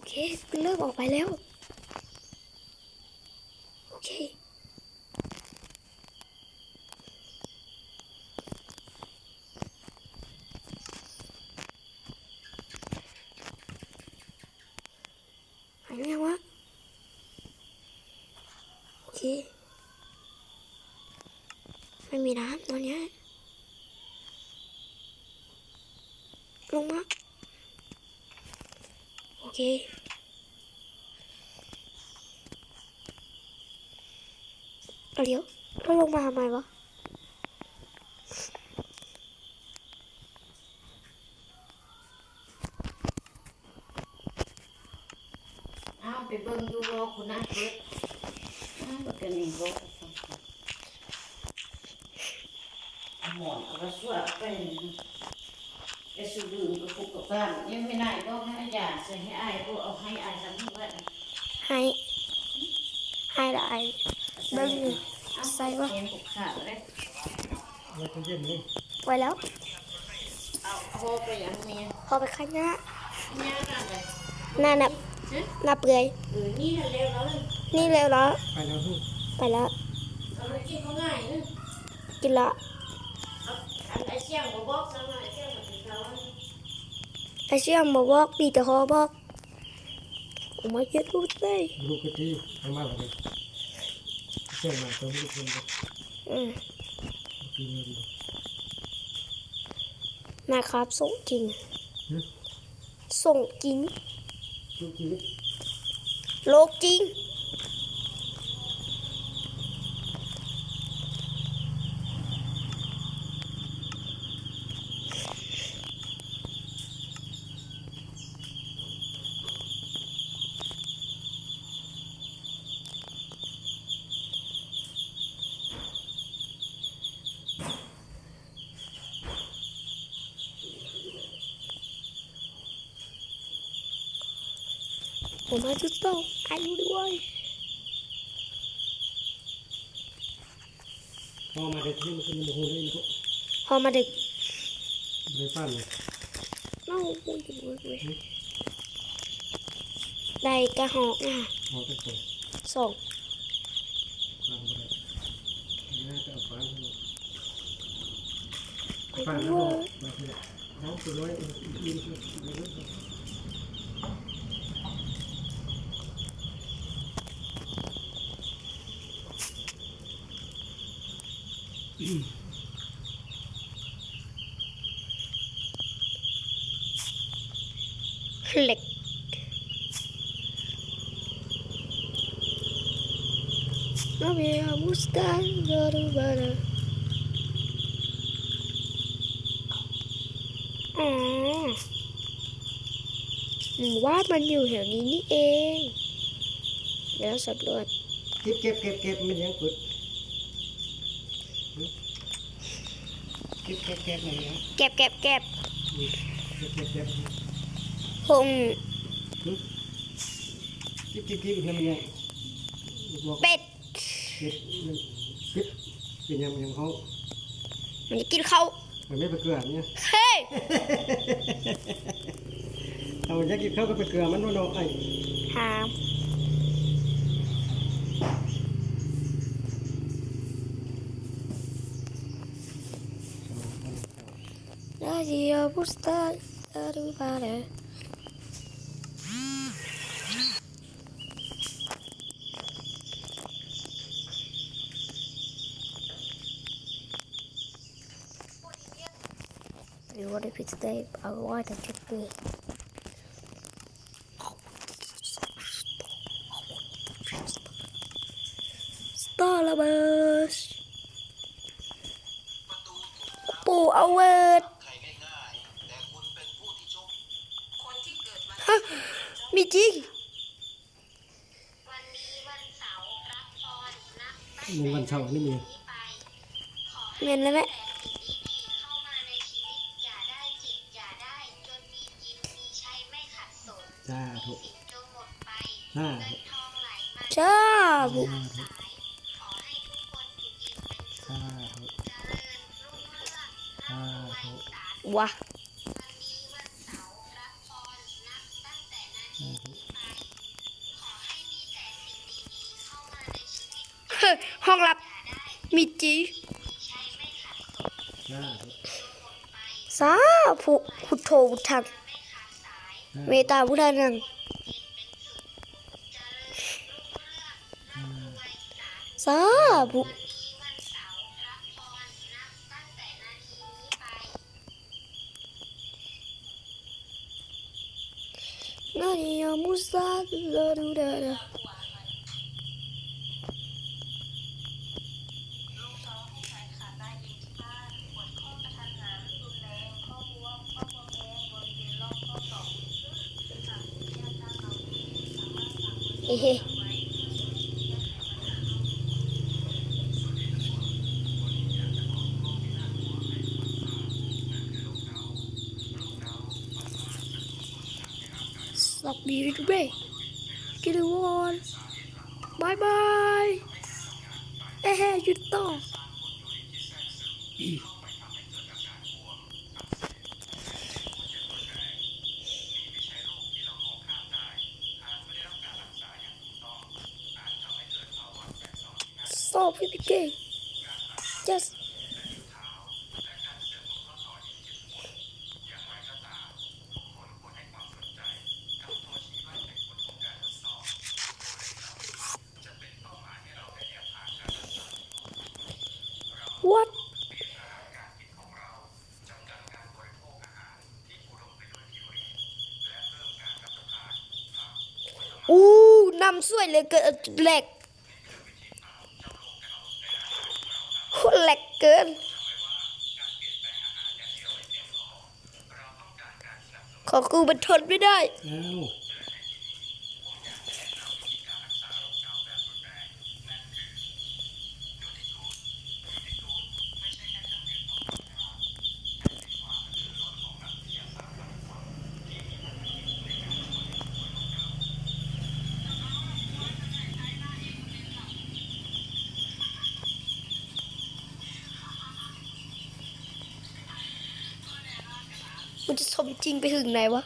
ເຄ ເລີ່ມອອກໄປແລ້ວ. ໂອເຄ ຫາຍໄປຫຍັງວະ? ໂອເຄ ໄມ່ມີນ້ຳຕອນເນີ້ຍ ລົງມາ. ໂອເຄ ອາ ດຽວ ລາວລົງມາທຳໄມວະ? ອ້າວ ໄປເບິ່ງຢູ່ບໍ່ ຄຸນນາເປີດ ອ້າວ ບັກກະນີ້ບໍ່ ເອົາໝອນ ເອົາກະຊວກໄປ ໄປສູ່ດື່ມກະປຸກກະປ້າມ ຍັງໄປໄດ້ບໍ່ ໃຫ້ອາຢາໃສ່ ໃຫ້ອ້າຍບໍ່ ເອົາໃຫ້ອ້າຍຊຳນີ້ໄວ້ ໃຫ້ ໃຫ້ລະອ້າຍ ເບິ່ງຢູ່ ເອົາ ໃສ່ບໍ່ ເຫັນຂາດເລີຍ ໄວ້ແລ້ວ ເອົາ ເອົາຫໍ່ໄປຫຍັງແມ່? ຫໍ່ໄປຂາຍຫຍ້າ ຫຍ້ານັ້ນແຫຼະ ນັ້ນນະ ຫະ? ໜ້າເປື່ອຍ ເອີ ນີ້ແລ້ວແລ້ວ ນີ້ແລ້ວແລ້ວ ໄປແລ້ວ ໄປແລ້ວ ເອົາໄປກິນເຂົ້າງ່າຍເດີ ກິນລະ ເອົາ ອັນ ອ້າຍຊຽງບໍ່ບອກຊະ ອ້າຍຊຽງບໍ່ບອກ ມີແຕ່ຫໍ່ບອກ. ໂອມາເຈັດລູກເລີຍ ລູກກະຕິ ເອົາມາລະເດ ເຊິ່ງມາຕົວລູກເພິ່ນເດ້ ອືມ ນາຍຄາບ ສົງຈິງ ຫຶ ສົງຈິງ ໂລກຈິງ ໂລກຈິງ. ໂອມາຈຸດເຕົ້າ ອາຍຸດີເວີຍ. ພໍມາໄດ້ທີ່ມັນຄືບໍ່ຮູ້ເລີຍ ພໍມາໄດ້ ບໍ່ໄດ້ຝັນເລີຍ ເອົາ ໂອ້ຍ ເວີຍ ເວີຍ ຫຶ ໄດ້ກະຮອກນະ ຮອກຈັກໂຕ? ສອງ ຝັນບໍ່ໄດ້ ໜ້າຈະເອົາຝັນ ຝັນບໍ່ໄດ້ ບາດນີ້ ເຫຼັກ Había gustar, pero para. ອໍ ໝູບ້ານມັນຢູ່ແຖວນີ້ນີ້ເອງ. ດຽວສຳຫຼວດ. ເກັບ ເກັບ ເກັບ ເກັບ ແມ່ນຫຍັງປຶດ? ຫຶ? ເກັບ ເກັບ ເກັບ ແມ່ນຫຍັງ? ເກັບ ເກັບ ເກັບ. ອືມ ເກັບ ເກັບ ເກັບ. ຫົງ ຫື? ເກັບ ເກັບ ເກັບ ແມ່ນຫຍັງ? ເປັດ. ເປັດ ເປັດ ເປັດຫຍັງ ຫຍັງເຮົາ? ມັນຈະກິນເຂົ້າ. ມັນແມ່ນປາເກືອນີ້. ເຮີ້ຍ ເອົາ ຢາກກິນເຂົ້າກັບປາເກືອມັນບໍ່ເນາະ ອ້າຍ? ຫາມ. What if it's the other one that took me? Star Labas. ປູ ອາເວີດ. ຮະ ມີຈິງ. ແມ່ນວັນເສົານີ້ແມ່ນ. ແມ່ນແລ້ວແຫຼະ. ສາທຸ ສາທຸ ສາທຸ. ສາທຸ ສາທຸ. ວ້າ ສາທຸ. ຫ້ອງລັບ ມີຈີ ສາທຸ ພຸດໂທ ພຸດທັງ ເມຕາ ພຸດທານັງ ສາທຸ. ນານິຍາມຸສາລາດູດາດາ ເຮເຮ ສອບດີ ເວ ເກ ເລວອນ ບາຍບາຍ ເອເຮ ຢຸດຕໍ່. ສອບ ເອ ພີ ເຄ ເຈສ what ອູ້ ນ້ຳສວຍເຫຼືອເກີນ ແລັກ ໂຄດແລັກເກີນ ຂອງກູມັນທົນໄມ່ໄດ້. ອ້າວ ມັນຈະສົມຈິງໄປເຖິງໃດວະ?